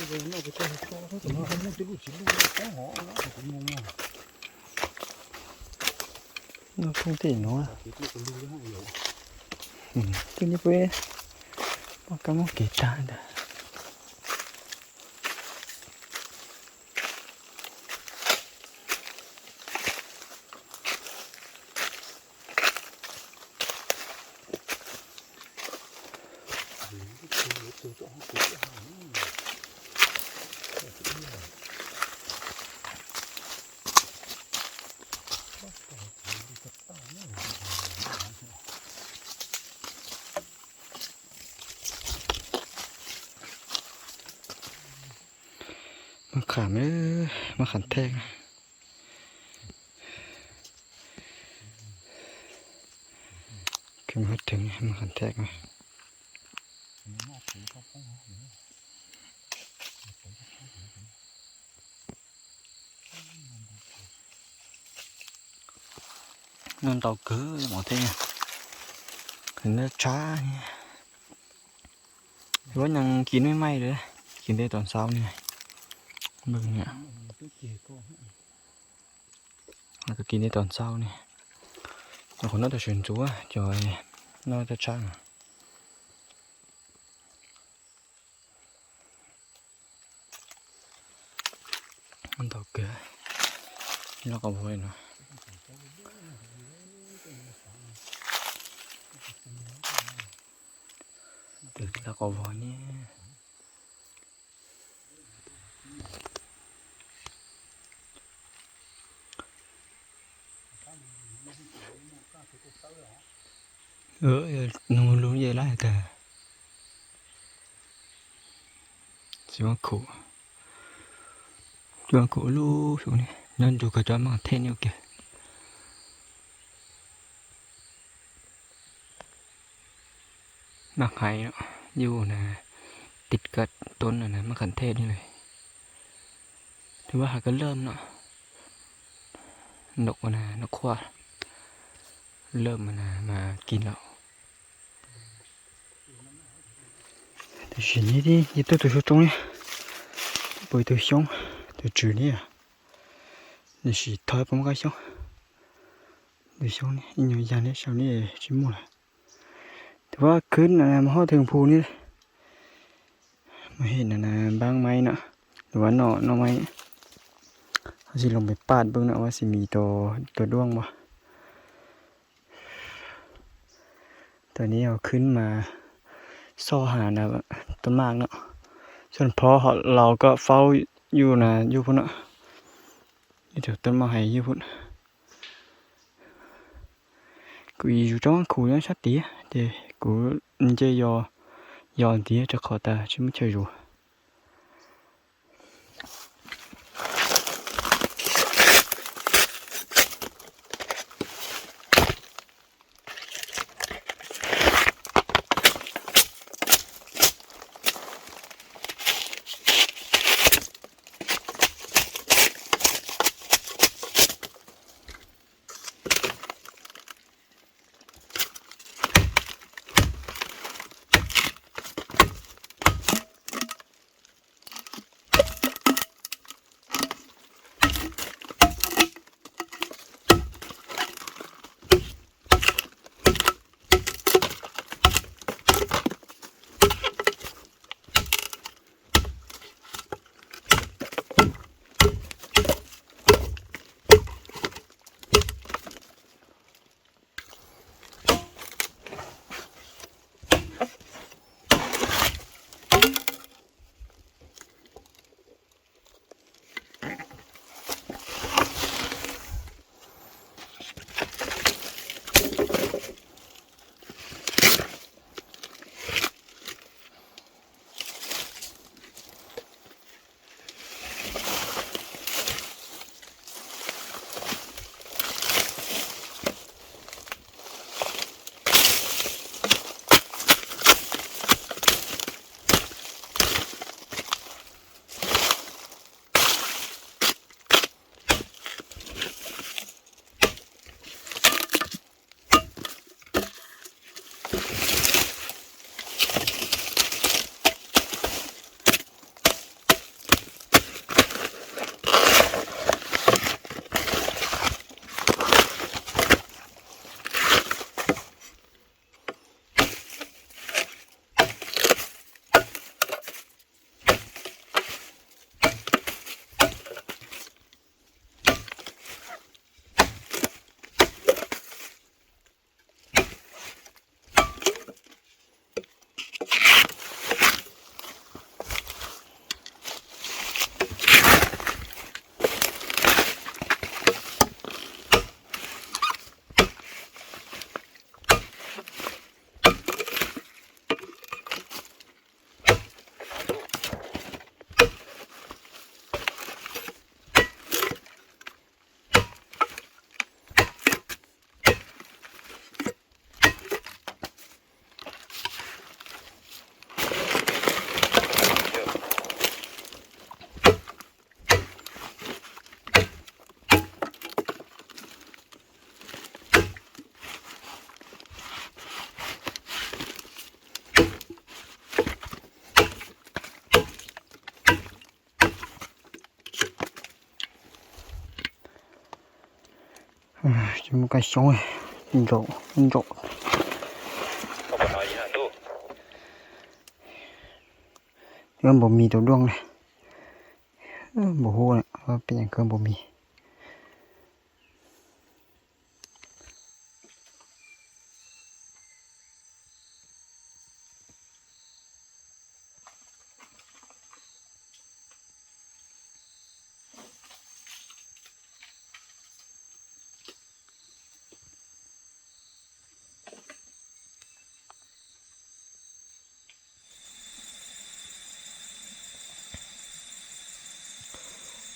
Noj phooj tej nuav, twb li peb muaj kab muaj kev tag ntag. Maj qham, maj qham thej. Maj qham thej. Noj ntau kawg mov thiab, noj tshab. Ua nyees kis mej maij lawm, kis ntev tom ntxau ne. Kis ntev tom ntxau ne, cov qhov noj tau sawv ntxuv, cov noj tau tshab. Ntau kawg, loj qhov vog li no. Loj qhov vog ne. Nug lug yawg lab tag. Txiv Vaj Khum, Txiv Vaj Khum lub xyoo ne, nyob nrug kawg cov maj qham thej ne ua ke. Maj qham, yus na, tiv kawg tuab na maj qham thej ne lawm. Tus vaj hais kawg lawm no, noj na, noj qhuaj lawm mas na mas kis lawm. Tam sim no ces tuaj tus xyoo tsoo ne, pom tus xyoob, tus tswm ne, tam sim thov puas muaj qab xyoob. Tus xyoob ne ib nyuag yag ne, saum ne tsis muaj lawm. Tus vaj khwb no mas hoj thwm phu ne. Mas hem no npaab maib no, tus vaj noj noj maib. Hoj xi loo pes paj npawg no, vaj xi mis rau duaj npua. Tam ne yog khwb mas xoj has na, tuaj maj no, xoj phob ho laus kom faub yus na yug pub no. Ib tug tuaj maj hais yug pub. Kuv yim zus tsob khuv nyob sab tid ces kuv nce yos, yos tid rau qhov tas tsis muaj chaw zus. Mus kaj xyoob, ntsaum ntsaum. Npau mis tau dooj na. Npau hub, peb yeej khawb npau mis.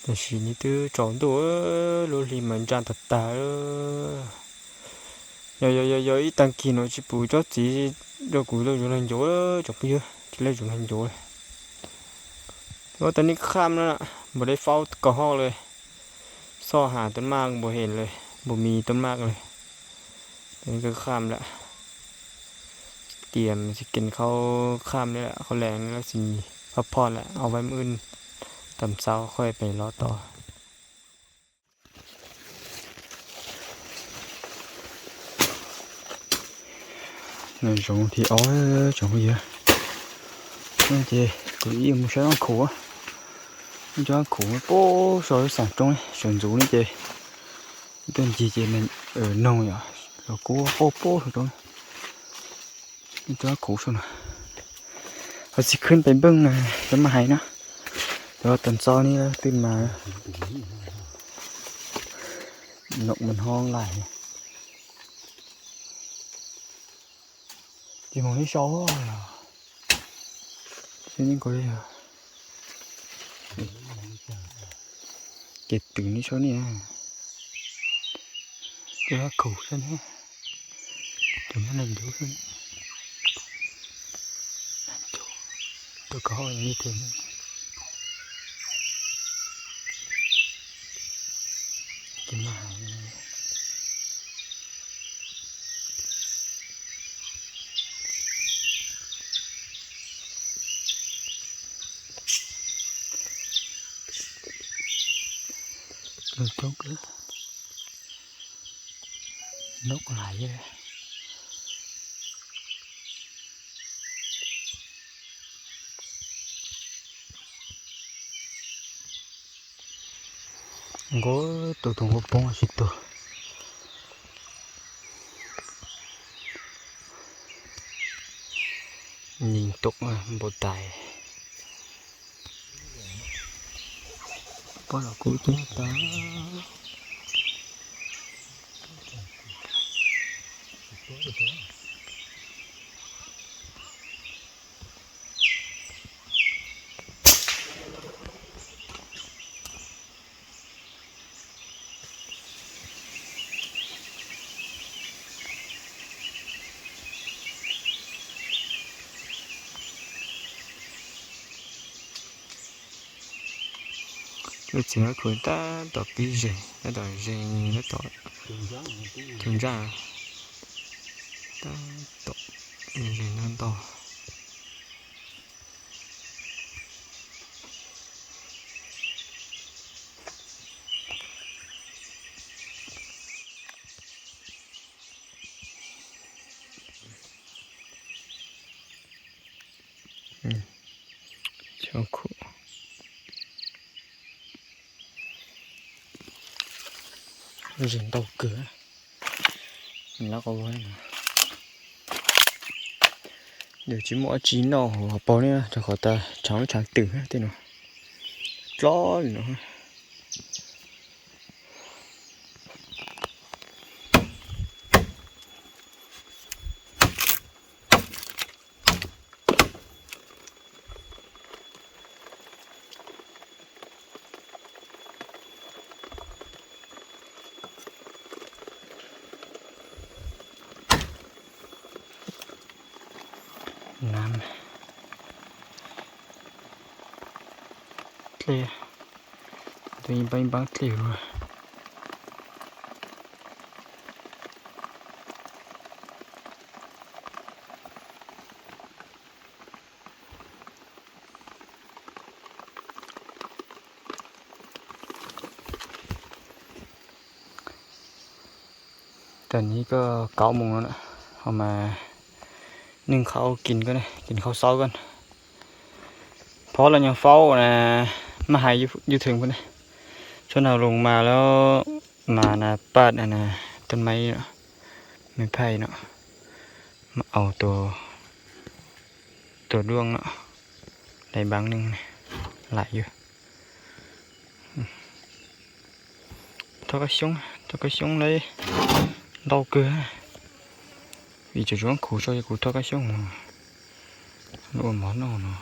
Tam sim no twb tsaus ntuj, lub hli mas ntsaj tag tag. Yog yog yog yog ib tag kis no tsis pum tsob txiv rau kuv lawv yuav lag ncuav, tsoom phooj ywg, tsis lawv yuav lag ncuav. Ua tau nij kham na, npau dej faub kaum hauj lawm, xoj has tau maj npau hem lawm, npau mis tau maj lawm. Kham lawm, tias tsis kev khau kham li lawm, khau lees lawm, xis phoj phoj lawm, au vaib mw tam xaub khuaj pem lov tod. Zoov thib ob tsoom phooj ywg, ces kuv ib mus saib ob khum, cov ob khum puag saum lub xeev roob sawv ntxuv li ces tuaj ncig ces noog yom, los kub quaj puag saum roob. Cov ob khum saum no, ho tsis khwb pem npeej na, cov mas hais no, cov tau ntxo ni twb mas noj mas ho lais. Ces mus li sau, ces yeej kov li, ces twm li sau ni, cov ob khum saib ni, cov mas neeg ncuv xwb, cov kov li twg, ces mas hais. Coob kawg, noj lais. Nkaus tus tus nkaus poob tsis tuag. Nim tus npau tais, poj los kub cab tas. Lub txiv huab khuv tab tom pib zeeg, tab tom zeeg, tab tom tu ntsaj, tab tom zeeg ntau ntau. Cov khuam zeeg ntau kawg, lab qau vab no. Yus tsis muaj dab tsi noj hauv paus li, rau qhov tas tshav lub tshav twm tej no dlob li no. Nam dlej, tus ib npaab ib npaab dlej lug. Nws koj kaum moos no na, ho mas neeg qhau kis koj, kis qhau xaub koj. Phob los nyuag faub na, maj hais yus theem pua na. Tshua na lus mas lawm, mas na paj na, toj maib no, me phaj no, mas au tus, tus duaj no, laiv npaab neeg na, lam yug. Thoj kab xyoob, thoj kab xyoob lawm, ntau kawg. Vim tseem tsis muaj khuv tso ces kuv thoj kab xyoob no, lub ua mov noj no.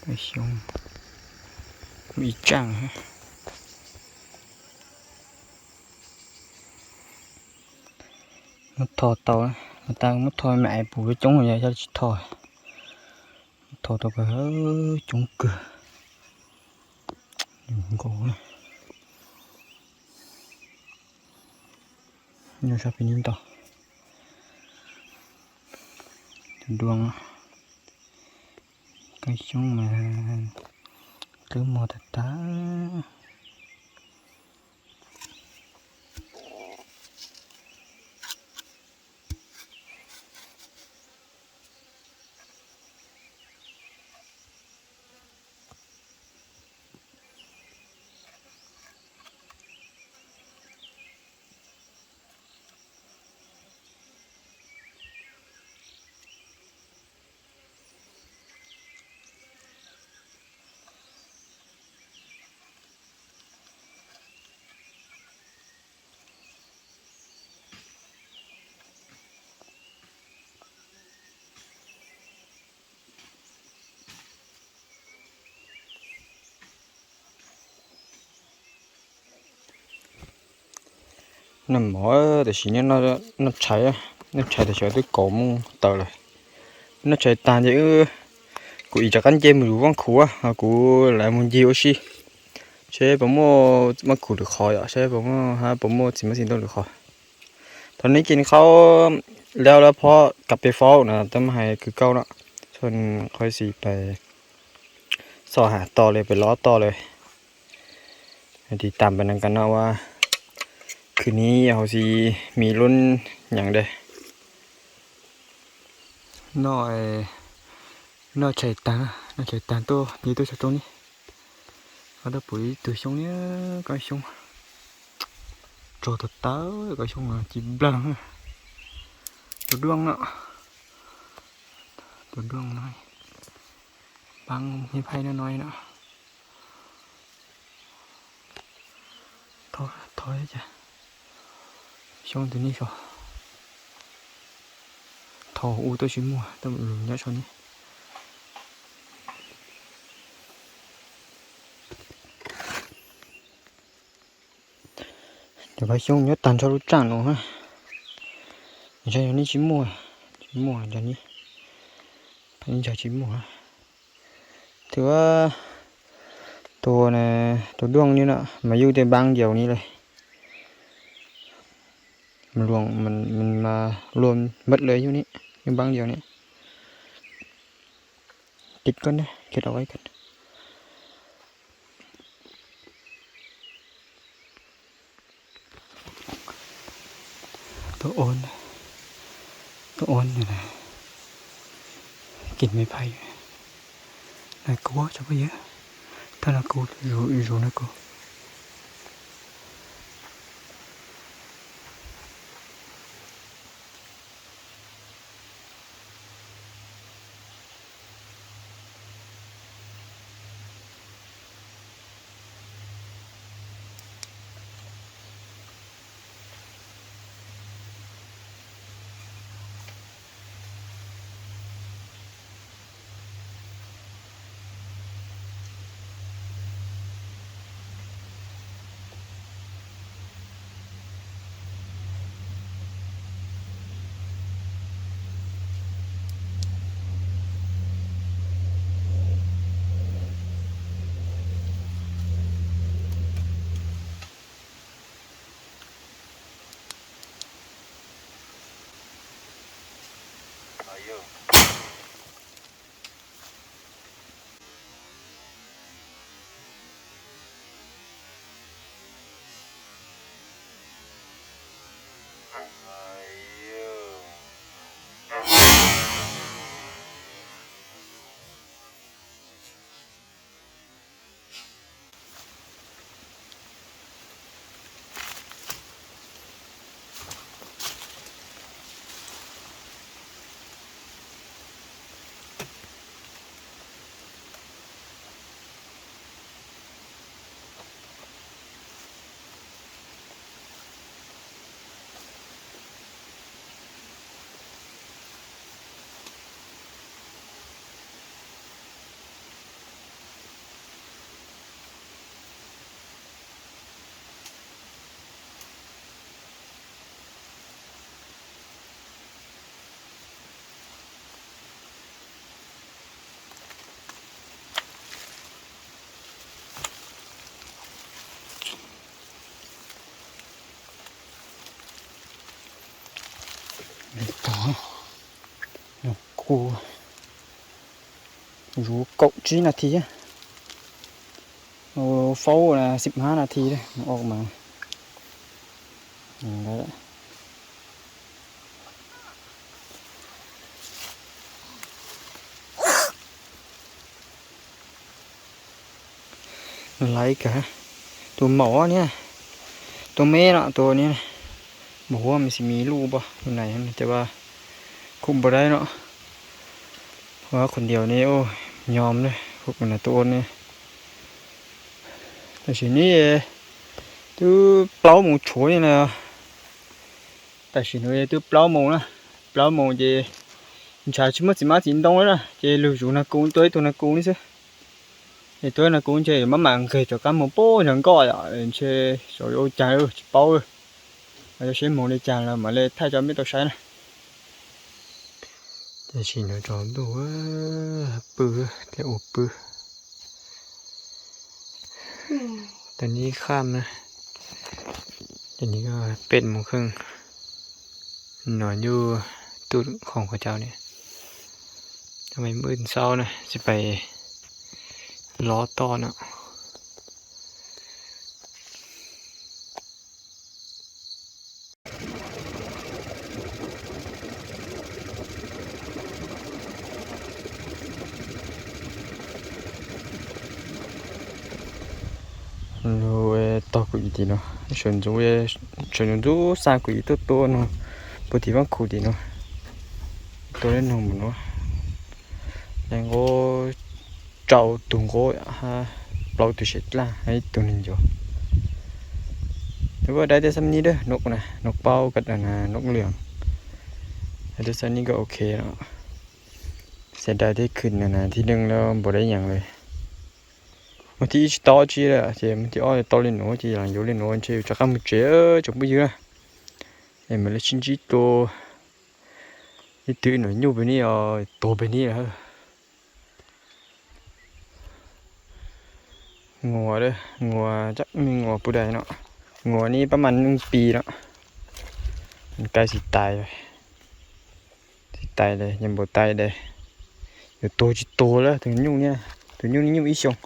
Kab xyoob, muaj ib tsaaj. Muab tho tau, mas tas muab tho mam pum coob coob, yog tsis tho, tho tau kawg, coob kawg. Nkaus, nyob sab pem ntawd ntau. Tus duaj, kab xyoob mas qwb mog tag tag. Noj mov tam sim no noj tshais, noj tshais tam sim twb kaum moos tawm lawm. Noj tshais tag ces kuv ib rov qab nce mus yuav vaaj khuv, kuv lam mus ncig ua si, seb puas muaj vaaj khuv lwm qhov yom, seb puas muaj, puas muaj txiv hmab txiv ntoo lwm qhov. Thaum neb kis qhaub lawm lawm phob kav peb faub na, tab mas hais kws kauj no, txhua qhov xis pais xoj has toj lawm, pais lov toj lawm. Tiv tam pais na kas no ua khwv ni hauv xis mi lub nyaam dab. Noj, noj tshais taag, noj tshais taag tuaj nce tuaj saum roob ni. Koj dab pum ib tug xyoob ni, koj xyoob tsog tag tawv, koj xyoob ci nplaag. Tus duaj no, tus duaj no, npaab me phaj no no na. Thov, thov cas xyoob tus ni so, thov ua tuaj tsis muaj, tuaj nyob so ni. Cov kab xyoob nyob tag nrho lub tsaaj no, ntshai yog neb tsis muaj, tsis muaj ntshai neb, ntshai tsis muaj. Twb tus, tus duaj ni no mas yug tej npaab yau ni lawm. Luag mas luag mab lawm yug ni, yug npaab yau ni. Kis koj ne, kis los koj. Tuaj ua, tuaj ua kis me phaj. Nais kub tso phooj ywg, thaj nais kub, zus nais kub. Tog, kuv zuv kaum tsib nas this, faub xib hmab nas this, mus ua mas. Laiv kawg, tus maum niag, tus me no tus niag, mus huab me xi mi luj npua tus nais ces ua khuv npua dai no, ua qhov ntiaus ne, nyom ne, khuv na tus ua ne. Tam sim no twb plaub moos tshuav li na, tam sim no twb plaub moos na, plaub moos ces ntshav tsis muaj txiv hmab txiv ntoo li na ces lug zuv nas kus, tua ib tug nas kus li xwb. Es tua nas kus ntshe maj mam nqeg rov qab moog pab ntshav nkoj yom, ntshe xyov yuav ua cas tsis paub. Yog seb moog li cas los mam li thaij rau mej tau saib na. Tam sim no tsaus ntuj, pw, thiaj ua pw. Tam sim no khaj na, tam sim no peb moos kheej, no nyuj tuj khoom qhov chaw ne, maj mam xauj na, tsis pais lov toj no. Lug tog kuv ib tim no, sawv ntxuv, sawv ntxuv ntxuv xa kuv ib tuaj tua noog puag tim vaab khuv tim no. Tua lub noog mus no, nqua rau tug nqua, plaub tug siav dlaj, ib tug neeg ncuav. Tus dai tej xab nib dawb, nub na, nub paub kod na, nub lwm. Tej xab nib kod ok no. Xav dai tej khwm na, thib neej lub npua dai yeem le. Muaj thib ib tsis tau tsi lawm ces muaj thib ob tau li nuav ces yog yuav li nuav ntshe yus rov qab mus tsev tsoom phooj ywg na. Es mam li sib ntsib dlua ib tug nuav nyuj pem ni os, tuag pem ni lawm. Nguas, nguas, me nguas puv dais no, nguas ni pab mas neeg pis no, kais xis tais, xis tais dais, npua tais dais, yuav tuag tsis tuag lawm tus nyuj ni, tus nyuj ni nyuj ib xyoos.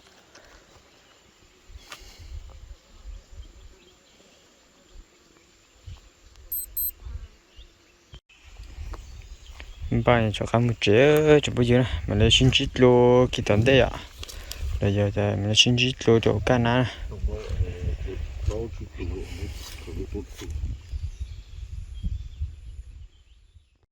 Npaj rov qab mus tsev tsoom phooj ywg na, mam li sib ntsib dlua kiag tom ntej yom, los yog mam li sib ntsib dlua rau kaj nab na.